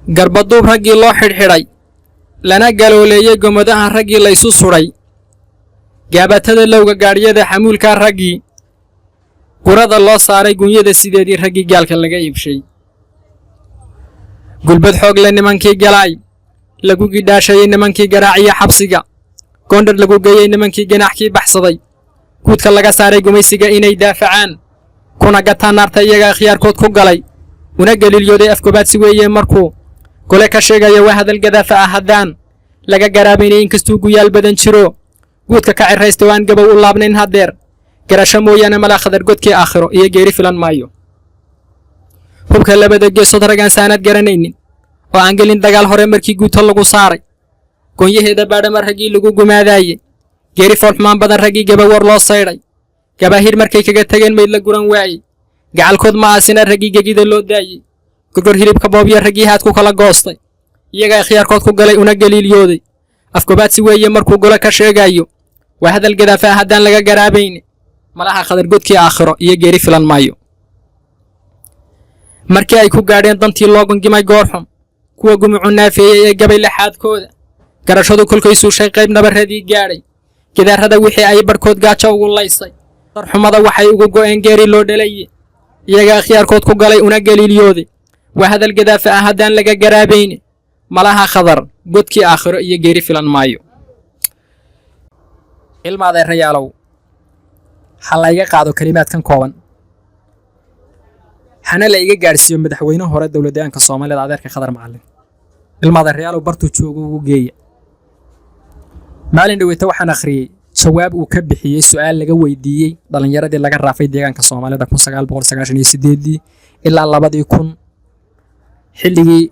Garbaduub raggii loo xidhxidhay, lana galooleeyey gomadaha raggii laysu sudhay, gaabatada lowga gaadhyada xamuulkaa raggii gurada loo saaray, gunyada sideedii raggii gaalka laga iibshay, gulbad xoog le nimankii galaay lagu gidhaashayey, nimankii garaaciya xabsiga goondhar lagu geeyey, nimankii ganaaxkii baxsaday guudka laga saaray, gumaysiga inay daafacaan kuna gataan naarta iyagaa khiyaarkood ku galay una galiilyooday. Afgobaadsi weeye markuu gole ka sheegaya, waa hadal gadaafa ah haddaan laga garaabaynay, inkastuu guyaal badan jiro guudka ka cirraysta oo aan gabow u laabnayn haddeer garasho mooyaane. Malaa Khadar godkii aakhiro iyo geeri filan maayo. Hubka labada geesood ragaan saanad garanaynin oo aan gelin dagaal hore markii guuto lagu saaray, goonyaheeda baadhama raggii lagu gumaadaaye, geeri foolxumaan badan raggii gabawar loo saydhay, gabaahir markay kaga tageen mayd la guran waayey, gacalkood ma aasina raggii gegida loo daayey, gorgor hilibka boobya raggii haad ku kala goostay, iyagaa khiyaarkood ku galay una galiilyooday. Afgobaadsi weeye markuu golo ka sheegayo, waa hadal gadaafa ah haddaan laga garaabayne. Malaha Khadar godkii aakhiro iyo geeri filan maayo. Markii ay ku gaadheen dantii loo gungimay goorxun, kuwa gumucu naafeeyey ee gabay laxaadkooda, garashadu kolkay suushay qayb nabarradii gaadhay, gidaarrada wixii ay barhkood gaajo ugu laysay, darxumada waxay ugu go'een geeri loo dhalaye, iyagaa khiyaarkood ku galay una galiilyooday. Waa hadal gadaafa ah haddaan laga garaabayne. Malaha Khadar godkii aakhiro iyo geeri filan maayo. Ilma adeerayaalow, ha layga qaado kelimaadkan kooban, hana la iga gaadhsiiyo madaxweyne hore dowladdeegaanka Soomaalida, adeerka Khadar Macallin. Ilma adeerayaalow, bartuu joogo ugu geeya. Maalin dhaweyta waxaan akhriyey jawaab uu ka bixiyey su'aal laga weydiiyey dhallinyaradii laga raafay deegaanka Soomaalida 1998-dii ilaa 2000, xilligii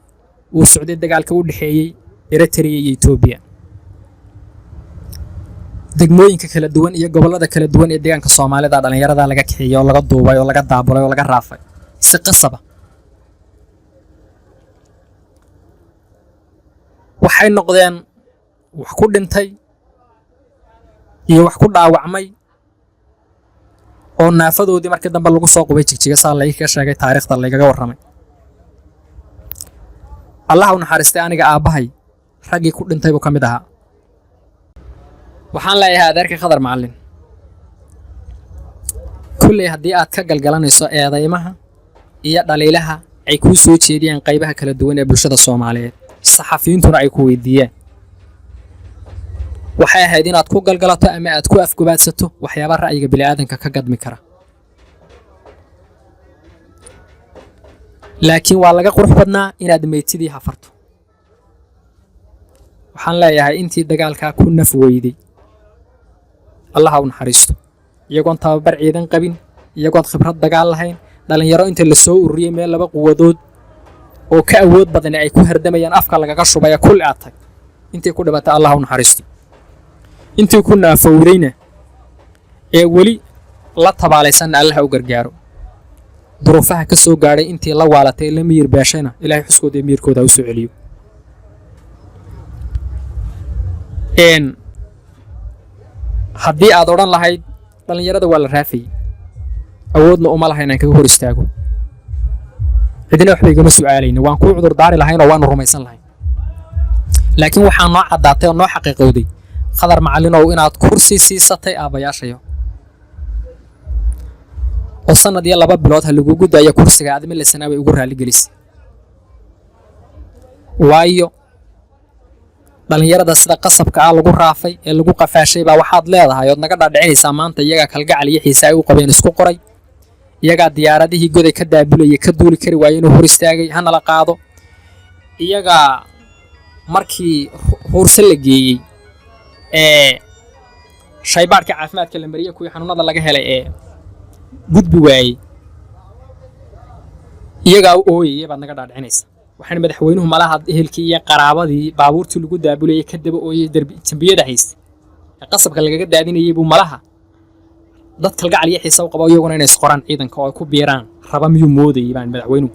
uu socday dagaalka u dhexeeyey Eritrea iyo Etoobiya. Degmooyinka kala duwan iyo gobollada kala duwan ee deegaanka Soomaalida dhallinyarada laga kaxeeyey oo laga duubay oo laga daabulay oo laga raafay si qasaba, waxay noqdeen wax ku dhintay iyo wax ku dhaawacmay oo naafadoodii markii dambe lagu soo qubay Jigjiga, saa layga sheegay, taariikhda laygaga warramay. Allaha u naxariistay, aniga aabbahay raggii ku dhintay buu ka mid ahaa. Waxaan leeyahay adeerka Khadar Macallin, kulley haddii aad ka galgalanayso eedaymaha iyo dhaliilaha ay kuu soo jeediyaan qaybaha kala duwan ee bulshada Soomaaliyeed, saxafiyiintuna ay ku weydiiyaan, waxay ahayd inaad ku galgalato ama aad ku afgobaadsato waxyaaba ra'yiga bini'aadanka ka gadmi kara, laakiin waa laga qurux badnaa inaad meytidii hafarto. Waxaan leeyahay intii dagaalkaa ku naf weyday Allaha u naxariisto, iyagoon tababar ciidan qabin, iyagoon khibrad dagaal lahayn, dhallinyaro inta la soo ururiyey meel laba quwadood oo ka awood badani ay ku hardamayaan afka lagaga shubaya kulli aad tag. Intii ku dhimatay Allah u naxariisto, intii ku naafowdayna ee weli la tabaalaysanna Allaha u gargaaro. Duruufaha ka soo gaadhay intii la waalatay la miyir beeshayna Ilaahay xuskooda iyo miyirkooda ha u soo celiyo. Haddii aad odhan lahayd dhallinyarada waa la raafayey, awoodna uma laha inaan kaga hor istaago, cidina waxba igama su'aalayna, waan kuu cudur daari lahayn oo waanu rumaysan lahayn. Laakiin waxaa noo caddaatay oo noo xaqiiqowday, Khadar Macallinow, inaad kursi siisatay aabbayaashayo oo sanad iyo 2 bilood ha lagugu daayo kursiga aad milisana way ugu raaligelisay. Waayo, dhallinyarada sida qasabka ah lagu raafay ee lagu qafaashay baa waxaad leedahay ood naga dhaadhicinaysaa maanta iyagaa kalgacal iyo xiise ay u qabeen isku qoray, iyagaa diyaaradihii goday ka daabulayay ka duuli kari waayey inuu hor istaagay hanala qaado, iyagaa markii huurse la geeyey ee shaybaadhka caafimaadka la mariyey kuwii xanuunada laga helay ee gudbi waayey iyagaa u ooyaya baad naga dhaadhicinaysa. Waxaana madaxweynuhu malaha ehelkii iyo qaraabadii baabuurtii lagu daabulayay ka daba ooyey jambiyada haystay ee qasabka lagaga daadinayay buu malaha dad kalgacal iyo xiisa u qaba iyaguna inay isqoraan ciidanka oo ay ku biiraan raba miyuu moodayay baan madaxweynuhu.